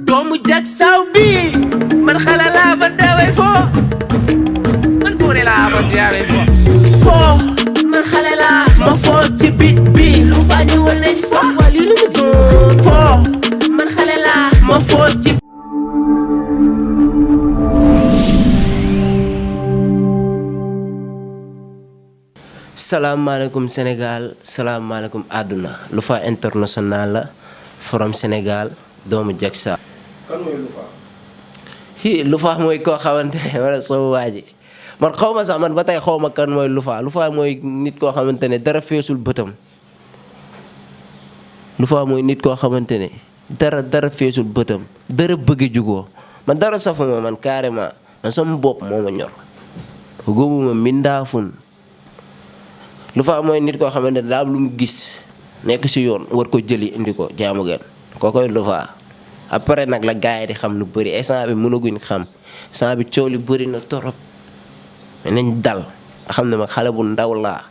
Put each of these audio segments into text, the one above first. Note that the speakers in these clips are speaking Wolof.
doomu jag saw bi man xale laa ba dawee foo man buure laa ba dawee foo man xale laa ma foo ci bit bi lu fa ñëwal nañ foo wali lu mu doon foo man xale laa ma foo ci salaamaaleykum Sénégal salaamaaleykum àdduna Loufa international la from Sénégal doomu jag saw. kan mooy Loufa. Loufa mooy koo xamante ne wala soo waaji man xaw ma sax man ba tey xaw ma kan mooy Loufa Loufa mooy nit koo xamante ne dara feesul bëtam. Loufa mooy nit koo xamante ne dara feesul bëtam dara bëgg jugoo man dara safuma man carrément man sama bopp moo ma ñor góobuma mindaafun. Loufa mooy nit koo xamante ne daa am lu mu gis nekk ci yoon war ko jëli indi ko jaamu gën kookoy Loufa. après nag la gars yi di xam lu bëri instant bi mënaguñ xam instant bi coow li bëri na torop nañ dal xam ne ma xale bu ndaw laa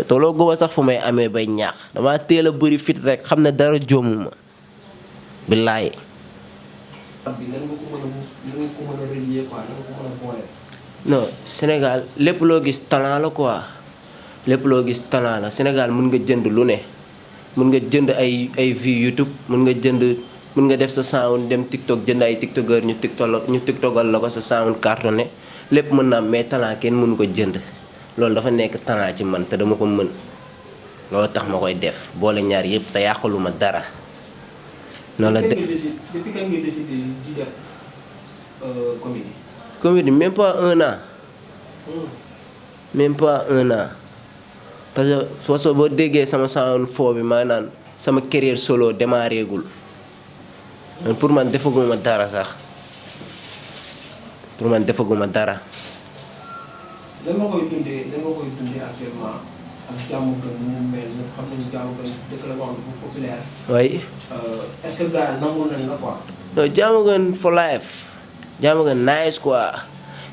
tolloo guma sax fu may amee bay ñaax dama teel a bëri fit rek xam ne dara joomuma billaay. non Sénégal lépp loo gis talent la quoi lépp loo gis talent la Sénégal mën nga jënd lu ne mën nga jënd ay vues YouTube mën nga def sa sound dem TikTok jënd ay tiktokeur ñu tiktogal la ko sa sound cartonné lépp mën na am mais talent kenn mënu ko jënd loolu dafa nekk talent ci man te dama ko mën loolu tax ma koy def boole ñaar yëpp te yàqalu ma dara. noonu la depuis quand nga décidé di def comédie. comédie même pas 1 an. même pas 1 an parce que boo déggee sama sound foo bi maa naan sama carrière solo démarré gul. pour man defaguma dara sax pour man defaguma dara. lan nga koy dundee actuellement ak Diamaguène mu mel ñëpp xam nañu Diamaguène dëkk la boo xam ne bu populaire. oui. est-ce que gars yi nangu nañ la quoi. non Diamaguène for life Diamaguène nice quoi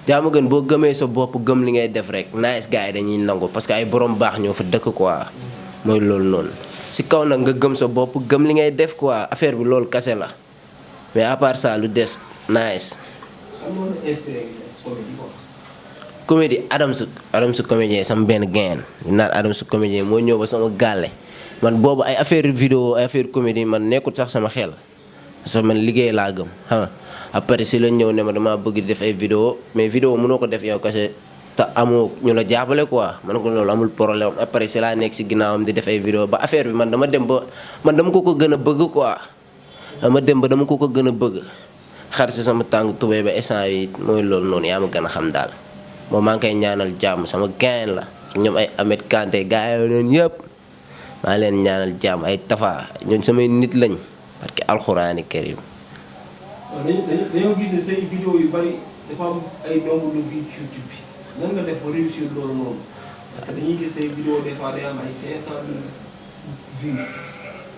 Diamaguène boo gëmee sa bopp gëm li ngay def rek nice gars yi dañuy nangu parce que ay borom baax ñoo fa dëkk quoi mooy loolu noonu si kaw nag nga gëm sa bopp gëm li ngay def quoi affaire bi loolu kase la. mais à part ça lu des nice. comédie Adams comédien sama benn gain naan Adams comédien moo ñëw ba sama gàlle man boobu ay affaire vidéo ay affaire comédie man nekkul sax sama xel parce que man liggéey laa gëm xam nga après si la ñëw ne ma dama bëgg def ay vidéo mais vidéo mënoo ko def yow kese te amoo ñu la jàppale quoi man ko loolu amul problème après si laa nekk si ginnaawam di def ay vidéo ba affaire bi man dama dem ba man dama ko gën a bëgg quoi. dama dem ba dama ko gën a bëgg xar si sama tàng tubéy ba instant yi mooy loolu noonu yaa ma gën a xam daal moom maa ngi koy ñaanal jàmm sama gain la ak ñoom ay Ahmed Kanté gars yi noonu yëpp maa leen ñaanal jàmm ay Tafa ñoom samay nit lañ parce que alxuraani karim. dañoo gis ne say vidéo yu bari dafa am ay nombre de vues ci YouTube bi nan nga def ba réussir loolu noonu parce que dañuy gis say vidéo des fois day am ay 500 000 vues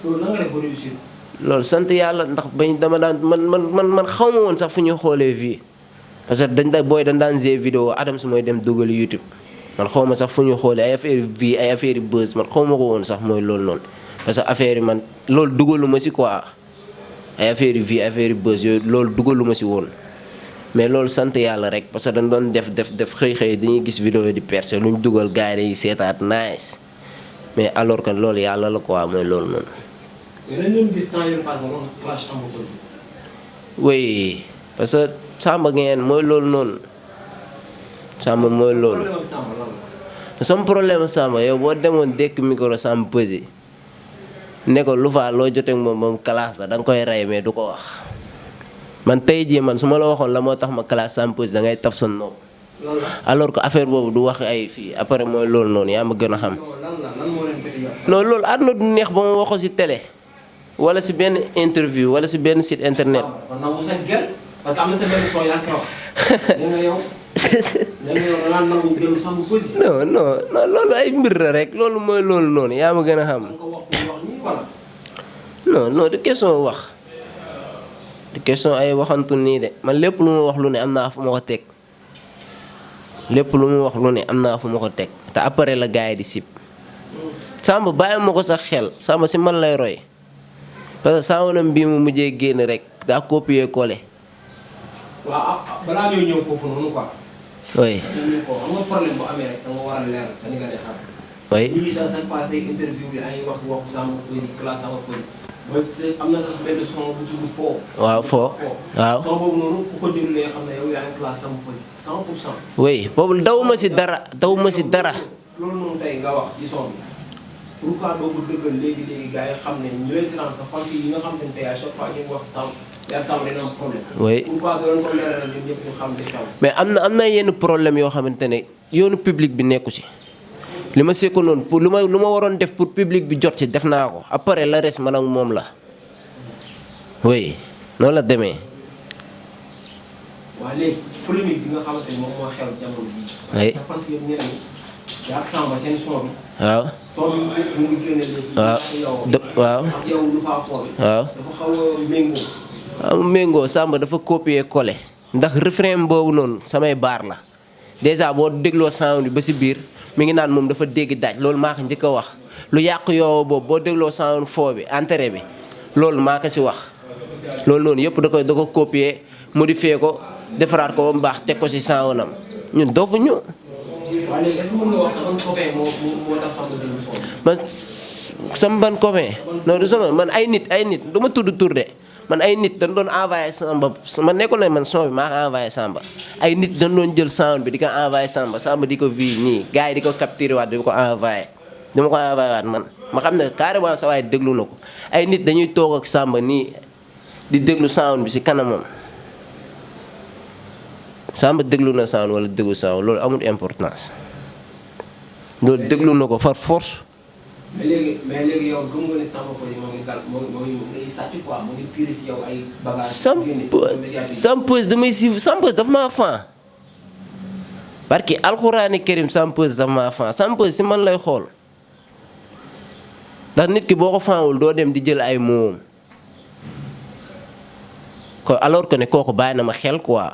loolu nan nga def ba réussir. loolu sant yàlla ndax bañ dama daan man xaw ma woon sax fu ñuy xoolee vie parce que dañ daan gee vidéo Adams mooy dem dugal YouTube man xaw ma sax fu ñuy xoolee ay affaire vie ay affaire buzz man xaw ma ko woon sax mooy loolu noonu parce que affaire yi man loolu dugalu ma si quoi ay affaire vie affaire buzz yooyu loolu dugalu ma si woon mais loolu sant yàlla rek parce que dañ doon def xëy dañuy gis vidéo di percé lu ñu dugal gars yi dañuy seetaat nice mais alors que loolu yàlla la quoi mooy loolu noonu. mais dañu doon gis temps yii pass nga doon clash Samba Peuzzi. oui parce que Samba ngeen mooy loolu noonu Samba mooy loolu. sama problème Samba yow boo demoon dekk micro Samba Peuzzi ne ko Loufa loo jotee moom classe la da nga koy rey mais du ko wax man tey jii man su ma la waxoon la moo tax ma classe Samba Peuzzi da ngay taf sa nopp alors que affaire boobu du wax ay fii après mooy loolu noonu yaa ma gën a xam. non loolu àdduna du neex ba ma waxoo si télé. wala si benn interview wala si benn site internet. non loolu ay mbir la rek loolu mooy loolu noonu yaa ma gën a xam. non du question wax question ay waxantu nii de man lépp lu mu wax lu ne am naa fu ma ko teg lépp lu mu wax lu ne am naa fu ma ko teg te après la gars yi di sib Samba bàyyi ma ko sax xel Samba si man lay roy parce que saawonam bii mu mujjee génn rek daa copier coller. waaw balaa ñoo ñëw foofu noonu quoi. oui. xam nga problème bu amee rek da nga war a leeral sa ni nga dee xam. oui. ñu ngi sax passé interview bi ay waxu Samba Peuzzi classe Samba Peuzzi ba am na sax benn son bu tudd foo. waaw foo waaw. son boobu noonu ku ko déglulee xam ne yow yaa ngi classe Samba Peuzzi 100%. oui boobu dawuma si dara dawuma si dara. loolu noonu tey nga wax ci son bi pourquoi doo ko dëggal léegi gars yi xam ne ñu lay si sa fans yi nga xam ne tey à chaque fois ñu wax Samba yaa Samba dina am problème. oui pourquoi doo leen ko leeral ñun ñëpp ñu xam ne xew. mais am na yenn problème yoo xamante ne yoonu public bi nekku si li ma sekko noonu pour lu ma waroon def pour public bi jot si def naa ko après la res man ak moom la oui noonu la demee. waaw léegi polémique bi nga xamante ni moom moo xew jamono bii. oui parce que fans yëpp ñeneen ñi yaa Samba seen son bi. waaw. son bi mu ngi génne léegi. waaw ak yow lu faa foo bi. waaw dafa xaw a méngoo. waaw méngoo Samba dafa copier coller ndax refrain boobu noonu samay baar la déjà boo dégloo sound bi ba si biir mi ngi naan moom dafa dégg daaj loolu maa ko njëkk a wax lu yàq yoo boobu boo dégloo sound foo bi entrée bi loolu maa ko si wax loolu noonu yëpp da ko copier modifier ko defaraat ko ba mu baax teg ko si soundam ñun dofuñu. waaw léegi est-ce que mën nga wax sax ban copain moo tax Samba déglu son bi. man sama ban copain non du sama man ay nit du ma tudd tur de man ay nit dañ doon envoyé Samba man nekkoon na man son bi maa ko envoyé Samba ay nit dañ doon jël sound bi di ko envoyé Samba di ko vie nii gars yi di ko capturé waat di ko envoyé dama ko envoyé waat man ma xam ne carrément sa waay déglu na ko ay nit dañuy toog ak Samba nii di déglu sound bi si kanamam Samba déglu na sound wala déglu sound loolu amul importance loolu déglu na ko far force. mais léegi yow gëm nga ne Samba Peuzzi moo ngi sàcc quoi moo ngi tiré si yow ay bagages. Samba Peuzzi damay suivre Samba Peuzzi dafa maa fan. parce que alxuraani karim Samba Peuzzi dafa maa fan Samba Peuzzi si man lay xool ndax nit ki boo ko fanwul doo dem di jël ay moom ko alors que ne kooku bàyyi na ma xel quoi.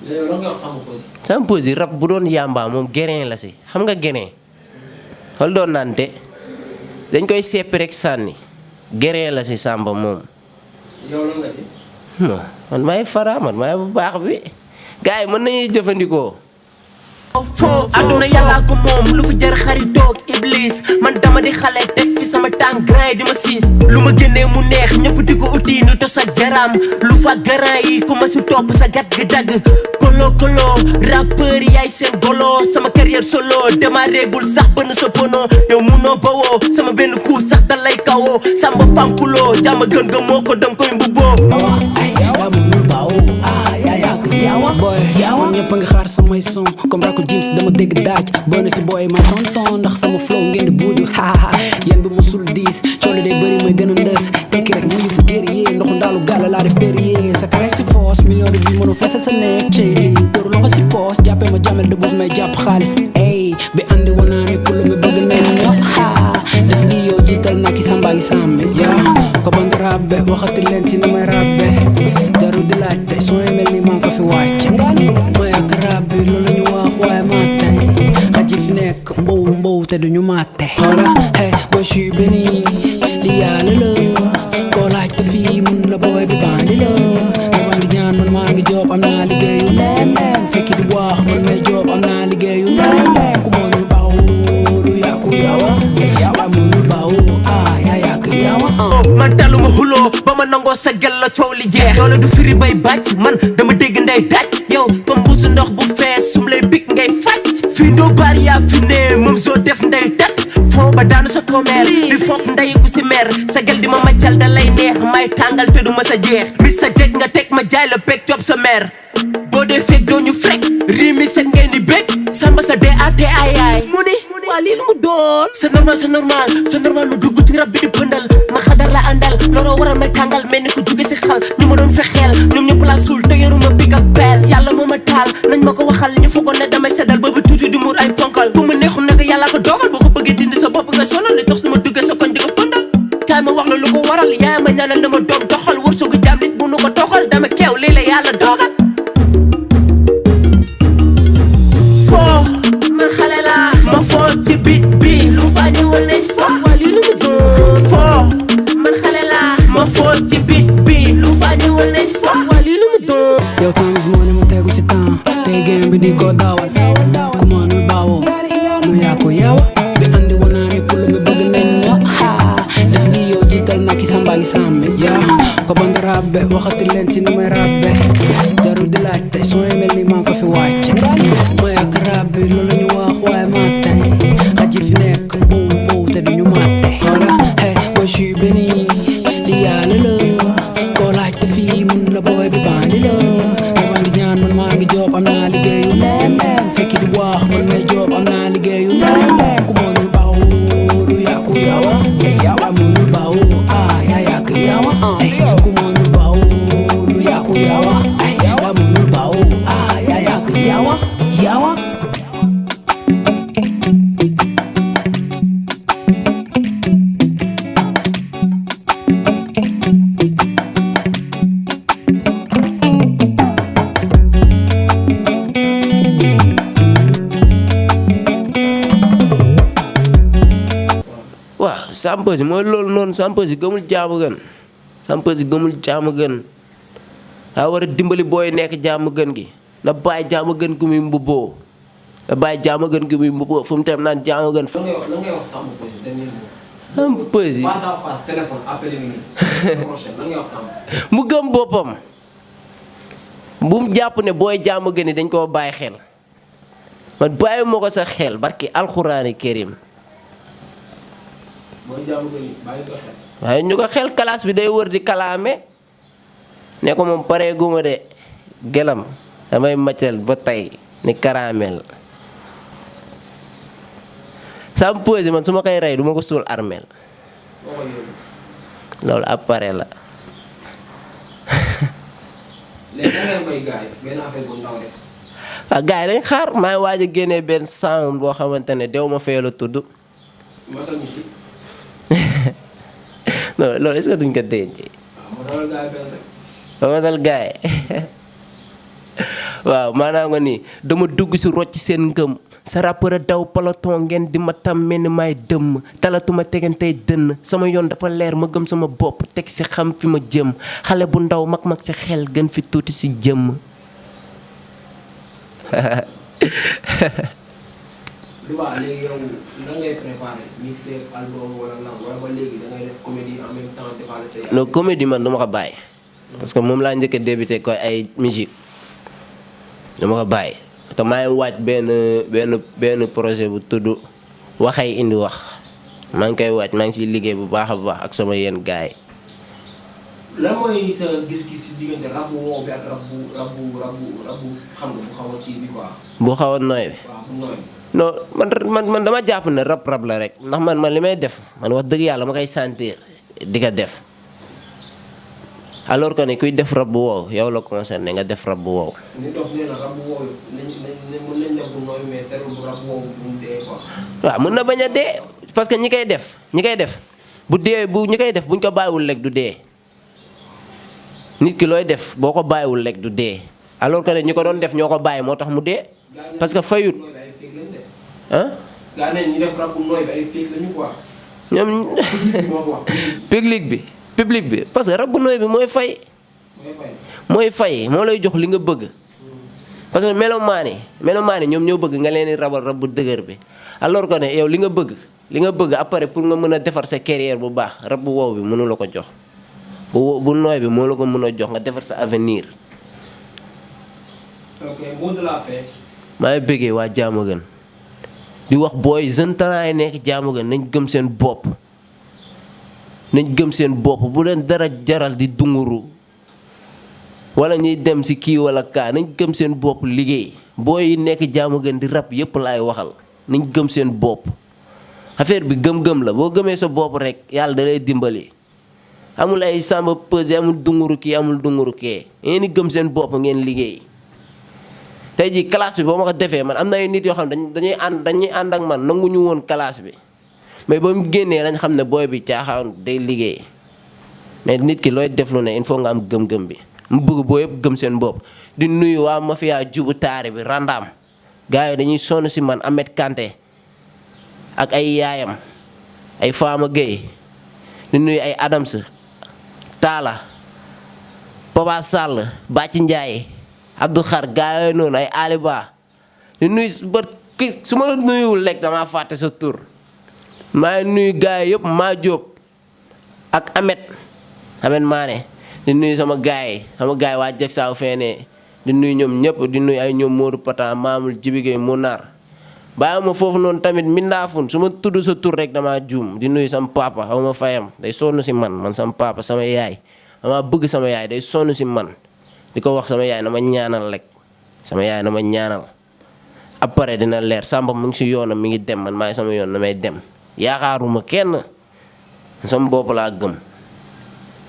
léegi lan nga wax Samba Peuzzi. Samba Peuzzi rab bu doon yàmbaa moom gerin la si xam nga gerin. xool doon nante dañ koy seppi rek sànni gerin la si Samba moom. yow lan nga ci. non man maay fara man maay bu baax bi gars yi mën nañuy jëfandikoo. foo àdduna yàllaa ko moom lu fi jar xaritoog iblis man dama di xale teg fi sama tànk grand yi di ma siis lu ma génnee mu neex ñëpp di ko uti nu tos ak jaraam lu fa grand yi ku ma si topp sa gat gi dagg kolo rappeur yaay seen golo sama carrière solo démarré gul sax bënn sa pono yow munoo bawoo sama benn coup sax da lay kawoo Samba fankuloo jàmm gën nga moo ko danga koy mbubboo yaa munul bawoo yaa yàgg yaawa boy man ñëpp a ngi xaar samay son comme Rako James dama dégg daaj bënn si boy ma tonton ndax sama flow ngeen di buuju yéen bi musul diis coole day bëri mooy gën a ndës tekki rek mu ngi fi guerrier ndoxu ndaalu gaale laa def berrier sa carrière si force million de vues mënu fesal sa nekk cey lii dóoru loxo si poos jàppee ma jamel de buuf may jàpp xaalis ey bi andi wanaa ni pullu mi bëgg nañ ño def lii yow jiital naa ki Samba ngi sàmbi yaa ko bant rabbe waxati leen si ni may rabbe jaru di laaj tey soo mel ni maa ko fi wàcce ma yàgg rabbe loolu ñu wax waaye maa tey xaj yi fi nekk mbow te duñu maate xoola hey booy suis beni li yàlla la koo laaj te fii mun la booy bi bandi la maa ngi ñaan man maa ngi job am naa liggéeyu neen fekki di wax man may job am naa liggéeyu neen ku mënul baaw lu yàqu yawa yaa mënul baaw yaa yàq yawa man taluma xuloo ba ma nangoo sa gel la coow li jeex yow la du firi bay bàcc man dama dégg nday daaj yow comme buusu ndox bu fees sum lay bik ngay fàcc fii ndoo bari yaa fi ne moom soo def nday tat foo ba daanu sa komeer li foog nday ku si mer sa gel di ma maccal da lay neex may tàngal te du ma sa jeex mi sa jeg nga teg ma jaay la peg cob sa mer boo dee fekk doo ñu frek rimi set ngeen di bég Samba sa dee ate ayaay mu ni waa lii lu mu doon c'est normal mu dugg ci rab bi di pëndal ma xadar la àndal looloo waral may tàngal mel ni ku jóge si xal ñu ma doon fexeel ñoom ñëpp laa suul te yoruma big ak beel yàlla moo ma taal nañ ma ko waxal ñu foogoon ne damay seddal boobu tuuti di muur ay ponkal bu ma neexul nag yàlla ko dogal boo ko bëggee dindi sa bopp nga sonal li tax su ma duggee sa koñ di ko pëndal kaay ma wax la lu ko waral yaay ma ñaanal na ma doom doxal wërsëgu xew lii la yàlla dogal foo man xale laa ma foo ci bit bi lu fa ñëwal nañ fo waa lii lu mu doon foo man xale laa ma foo ci bit bi lu fa ñëwal nañ fo waa lii lu mu doon yow temps moo ne ma tegu si temps tey game bi di ko dawal ku mënul baawoo lu yaa ko yeewa bi andi wanaa ni pulo mi bëgg nañ ma def ngi yow jiital naa ki samba ngi sambe yaa ko band rabbe waxati leen si nu may rabbe jarul di laajte soo yi mel ni maa ko fi wàcce ma yàgg rabbe loolu ñu wax waaye maa tey xaj yi fi nekk mbow mbow te duñu màtte xoola hey booy suis béni li yàlla la koo laajte fii mun la booy bi bandi la maa ngi ñaan man maa ngi job am naa liggéeyu leen fekki di wax man may job am naa liggéeyu leen ku mënul baaw lu yàqu yawa yaa mënul baaw yaa yàq yawa ku mënul baaw lu yàqu yawa yaa mënul baaw yaa yàq yawa waaw Sampeusi mooy loolu noonu Sampeusi gëmul jaamu gën Sampeusi gëmul jaamu gën daa war a dimbali booy nekk jaamu gën gi na bàyyi jaamu gën gi muy mbubboo na bàyyi jaamu gën gi muy mbubboo fu mu tam naan jaamu gën fa lan ngay wax Sampeusi dernier mot. Sampeusi face à face téléphone appelé nii prochain lan ngay wax Sampeusi. mu gëm boppam bu mu jàpp ne booy jaamu gën yi dañ koo bàyyi xel man bàyyi moo ko sa xel barki alxuraani karim mooy jaamu gën yi bàyyi ko xel. waaye ñu ko xel classe bi day wër di kalaame ne ko moom paree guma de gelam damay maccal ba tey ni caramel Sampeusi man su ma koy rey du ma ko suul armel boo ko yóbbu. loolu après la léegi da ngay may gars yi benn affaire bu ndaw rek. waaw gars yi dañ xaar maa ngi waaj a génnee benn sound boo xamante ne dew ma fee la tudd mosal ñu si. non loolu est-ce que duñ ko denc waaw mosalal gars yi benn rek. ba masal gars yi waaw maanaam nga nii dama dugg si rocc seen ngëm sa rappeur a daw peloton ngeen di ma tam mel ni may dëmm talatuma tegantey dënn sama yoon dafa leer ma gëm sama bopp teg si xam fi ma jëm xale bu ndaw mag si xel gën fi tuuti si jëmm lu baax léegi yow lan ngay préparé mixer album wala lan wala ba léegi da ngay def comédie en même temps defaale say. non comédie man dama ko bàyyi parce que moom laa njëkk a débuté koy ay musique dama ko bàyyi te maa ngi waaj benn projet bu tudd waxay indi wax maa ngi koy waaj maa ngi siy liggéey bu baax a baax ak sama yenn gaay yi lan mooy sa gis-gis si diggante rab bu wow bi ak rab bu xam nga bu xaw a kii bi quoi. bu xaw a nooy bi waaw bu nooy. non man dama jàpp ne rab la rek ndax man li may def man wax dëgg yàlla ma koy sentir di ko def alors que ne kuy def rab bu wow yow la concerné nga def rab bu wow. ni dof nee na rab bu wow mën nañ def bu nooy mais terewul bu rab bu wow bu mu dee quoi. waaw mën na bañ a dee parce que ñi koy def bu dee ñi koy def buñ ko bàyyiwul rek du dee nit ki looy def boo ko bàyyiwul rek du dee alors que ne ñi ko doon def ñoo ko bàyyi moo tax mu dee parce que fayut ah. gaa ne ñi def rab bu nooy bi ay fake lañu quoi. ñoom moo ko wax. public bi parce que rab bu nooy bi mooy fay. mooy fay moo lay jox li nga bëgg. parce que melomaan yi ñoom ñoo bëgg nga leen di rabal rab bu dëgër bi alors que ne yow li nga bëgg après pour nga mën a defar sa carrière bu baax rab bu wow bi mënu la ko jox bu nooy bi moo la ko mën a jox nga defar sa avenir. ok mot de la fin. maa ngi bëggee waa Diamaguène di wax booy jeune talent yi nekk Diamaguène nañ gëm seen bopp bu leen dara jaral di dunguru wala ñuy dem si kii wala kaa nañ gëm seen bopp liggéey booy yi nekk Diamaguène di rap yépp laay waxal nañ gëm seen bopp affaire bi gëm-gëm la boo gëmee sa bopp rek yàlla da lay dimbali amul ay samba pesé amul dunguru kii amul dunguru kee ngeen di gëm seen bopp ngeen liggéey tey jii classe bi boo ma ko defee man am na ay nit yoo xam ne dañuy ànd ak man nanguñu woon classe bi mais ba mu génnee dañ xam ne booy bi caaxaan day liggéey mais nit ki looy def lu ne il faut nga am gëm-gëm bi mu bëgg boo yëpp gëm seen bopp di nuyu waa mafia jubu taari bi Randam gars yi dañuy sonn si man Ahmed Kanté ak ay yaayam ay Fama Gueye di nuyu ay Adams Talla Papa Sall Bàcci Ndiaye Abdou Xar gars yooyu noonu ay Aliba di nuyu ba su ma la nuyuwul lekk damaa fàtte sa tur maa ngi nuyu gars yi yëpp maa Jóob ak Ahmed Mané di nuyu sama gars yi waa jeg saaw feene di nuyu ñoom ñëpp di nuyu ay ñoom Modou Pata Maamul Jibigé Munar bàyyi ma foofu noonu tamit mindaafun su ma tudd sa tur rek dama juum di nuyu sama papa xaw ma fayam day sonn si man sama papa sama yaay dama bëgg sama yaay day sonn si man di ko wax sama yaay na ma ñaanal rek sama yaay na ma ñaanal après dina leer Samba mu ngi si yoonam mi ngi dem man maay sama yoon na may dem yaakaaruma kenn sama bopp laa gëm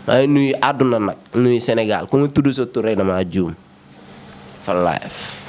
maa ngi nuyu àdduna nag nuyu Sénégal ku ma tudd sa tur rek dama juum fa live